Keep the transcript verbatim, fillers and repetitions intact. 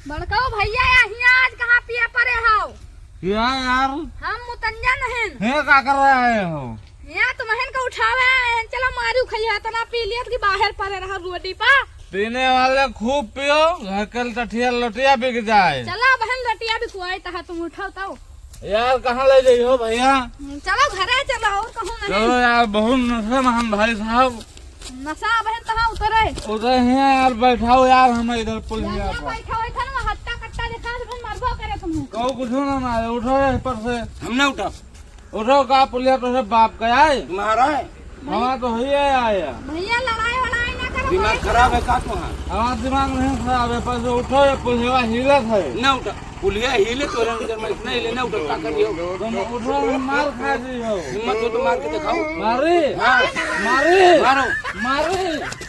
बड़काऊ भइया, या हियाँ आज कहाँ पिए परे हौ? क्या यार? हम मुतंजा नहीं। हे, का कर रहे हो? हियाँ तुम्हन का उठावे आए हैं, चलो मारू खइया, इतना पी लिया कि बाहर परे रहा रोटी पा। पीने वाले खूब पियो, घर के टठिया लोटिया बिक जाए। चलो बहन, लोटिया बिकवाई तहा, तुम उठाओ तो। यार, कहाँ ले जाई हो भइया? चलो घरे चलो, और कहूँ नहीं। चलो यार, बहुत नशे में हम भाई साहब। नशा बहन तहाँ उतरे। उतरे हैं यार, बैठाओ यार, हम इधर पुलिया यहाँ पर। बैठा बैठा ना, हट्टा कट्टा देखा तो फिर मरबो करे तुम। कहू कुछ ना मारे, उठो यहीं पर से। हम ना उठा। उठो का पुलिया तो सब बाप का आए। तुम्हारा है? हमारा तो है ही आया। भइया लड़ाई वड़ाई ना करो, दिमाग बैठ खराब जाओ। है का तुम्हारा? हमारा दिमाग नहीं खराब है, पर जो उठो ये पुलिया हिलत है। ना उठा। पुलिया हिले तोरे नजर में इतना हिले ना उठा, का करियो? तुम उठो, मार खा जाइयो। हिम्मत हो तो मार के दिखाओ। मारी? हाँ। मारी? मारो। मारी?